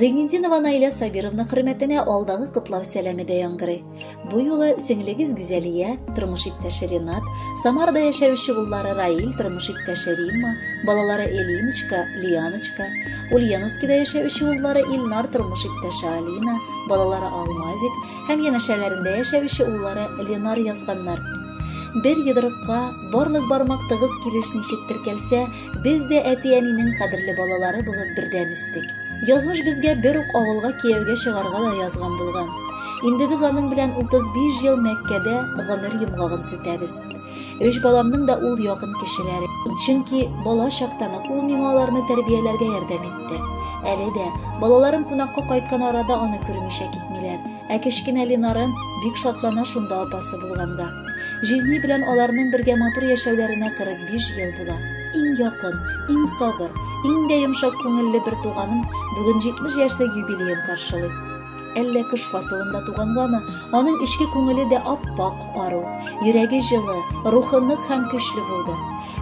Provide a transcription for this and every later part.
Зыйнетдинова Наилә Сабировна хөрмәтенә алдагы котлау сәламе дә яңгырый. Бу юлы сеңлегез Гүзәлия, тормыш иптәше Ренат, Самарада яшәүче уллары Раил, тормыш иптәше Римма, балалары Элиночка, Лианочка, Ульяновскида яшәүче уллары Илнар, тормыш иптәше Алина, балалары Алмазик һәм янәшәләрендә яшәүче уллары Ленар язганнар. Бер йодрыкка барлык бармак тыгыз килеш ничек теркәлсә, без дә әти-әнинең кадерле балалары булып бердәм үстек. Язмыш безгә бер үк авылга кияүгә чыгарга да язган булган. Инде без аның белән 35 ел Мәккәдә гомер йомгагын сүтәбез. Өч баламның да ул якын кешеләре. Чөнки бала чактан ук ул миңа аларны тәрбияләргә ярдәм итте. Әле дә балаларым кунакка кайткан арада аны күрмичә китмиләр. Ә кечкенә Ленарым бик шатлана шунда апасы булганга. Җизни белән аларның бергә матур яшәүләренә 45 ел була. Иң якын, иң сабыр, иң дә йомшак күңелле бер туганым бүген 70 яшьлек юбилеен каршылый. Әллә кыш фасылында тугангамы, аның эчке күңеле дә ап-ак ару, йөрәге җылы, рухы нык һәм көчле булды.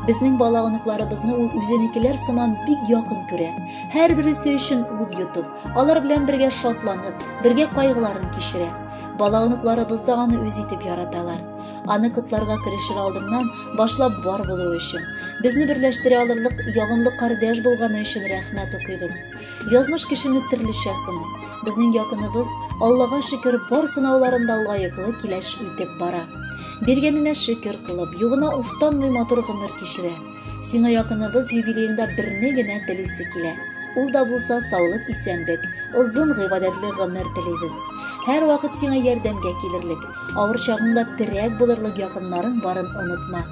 Безнең бала оныкларыбызны ул үзенекеләр сыман бик якын күрә. Һәрбересе өчен ут йотып, алар белән бергә шатланып, бергә кайгыларын кичерә. Бала оныкларыбыз да аны үз итеп яраталар. Аны котларга керешер алдыннан башлап бар булуы өчен, безне берләштерә алырлык ягымлы кардәш булганы өчен рәхмәт укыйбыз. Язмыш кешене төрлечә сыный. Безнең якыныбыз, Аллага шөкер, бар сынауларын да лаеклы килеш үтеп бара. Биргәненә шөкер кылып, югына уфтанмый матур гомер кичерә. Сиңа якыныбыз юбилееңда берне генә телисе килә. Ул да булса саулык, исәнлек, озын гыйбадәтле гомер телибез. Һәрвакыт сиңа ярдәмгә килерлек, авыр чагыңда терәк булырлык якыннарың барын онытма.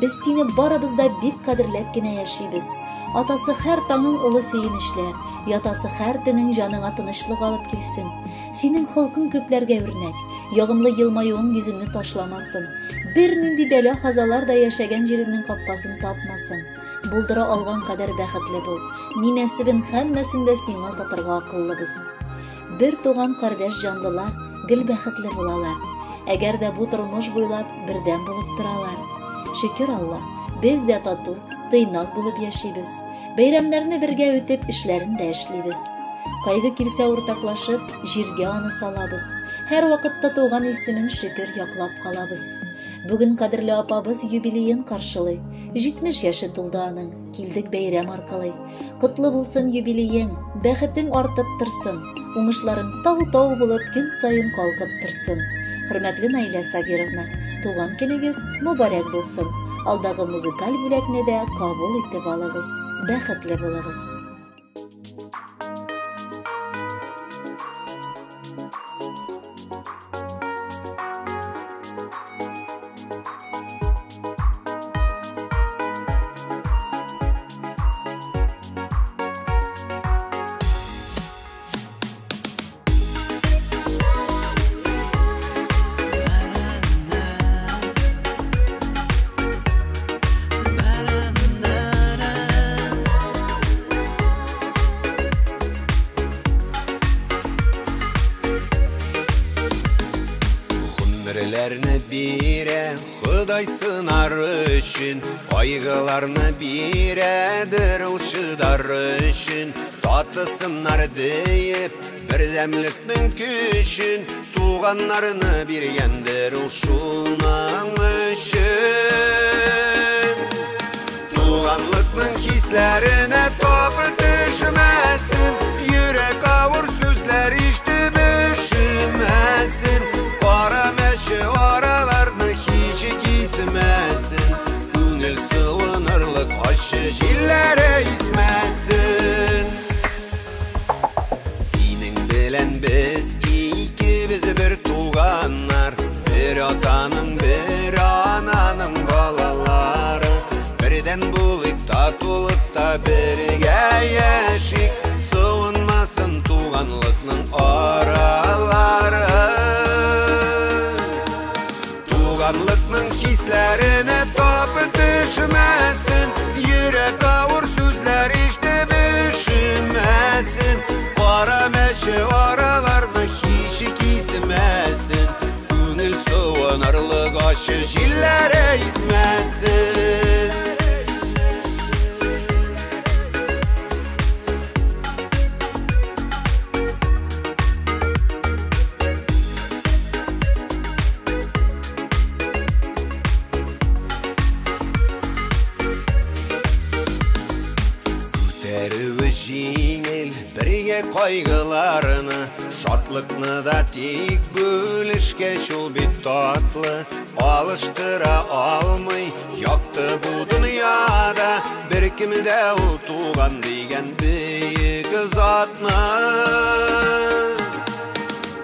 Без сине барыбыз да бик кадерләп кенә яшибез. Атасы һәр таңың олы сөенечләр, ятасы һәр төнең җаныңа тынычлык алып килсен. Синең холкың күпләргә үрнәк, ягымлы елмаюың йөзеңне ташламасын. Бернинди бәла-казалар да яшәгән җиреңнең капкасын тапмасын. Булдыра алган кадәр бәхетле бул. Ни нәсибен һәммәсен дә сиңа татырга акыллыбыз. Бер туган кардәш җанлылар гел бәхетле булалар. Әгәр дә бу тормыш буйлап бердәм булып торалар. Шөкер Алла, без дә тату, тыйнак булып яшибез. Бәйрәмнәрне бергә үтеп, эшләрен дә эшлибез. Кайгы килсә уртаклашып, җиргә аны салабыз. Һәр вакытта туган исемен шөкер яклап калабыз. Бүген кадерле апабыз юбилеен каршылый. 70 яше тулды аның, килдек бәйрәм аркылый. Котлы булсын юбилеең, бәхетең артып торсын, уңышларың тау-тау булып көн саен калкып торсын. Хөрмәтле Наилә Сабировна, туган көнегез мөбарәк булсын. Алдагы музыкаль бүләкне дә кабул итеп алыгыз. Бәхетле булыгыз. Гомерләрне бирә Ходай сынар өчен, кайгыларны бирәдер ул чыдар өчен. Татысыннар диеп бердәмлекнең көчен, туганнарны биргәндер ул шуның өчен. Туганлыкның хисләренә тап төшмәсен, йөрәк авыр сүзләр ишетеп өшемәсен. Кара мәче араларны һич кисмәсен, күңел сыуынырлык ачы җилләре исмәсен. Синең белән без икебез бер туганнар, бер атаның, бер ананың балалары. Бердән булыйк, татулыкта бергә яшик, суынмасын туганлыкның аралары. Туганлыкның хисләренә тап төшмәсен, йөрәк авыр сүзләр ишетеп өшемәсен. Кара мәче араларны һич кисмәсен, күңел сыуынырлык ачы җилләре исмәсен. кайгыларны, шатлыкны да тик бүлешкәч ул бит татлы. Алыштыра алмый якты бу дөньяда беркем дә ул туган дигән бөек затны.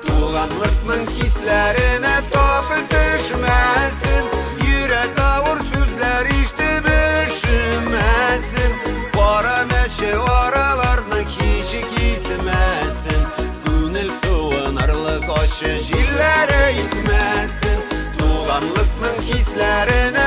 Туганлыкның хисләренә тап төшмәсен, йөрәк авыр сүзләр ишетеп өшемәсен, кара мәче араларны һич кисмәсен, күңел суынырлык ачы җилләре исмәсен. Туганлыкның хисләренә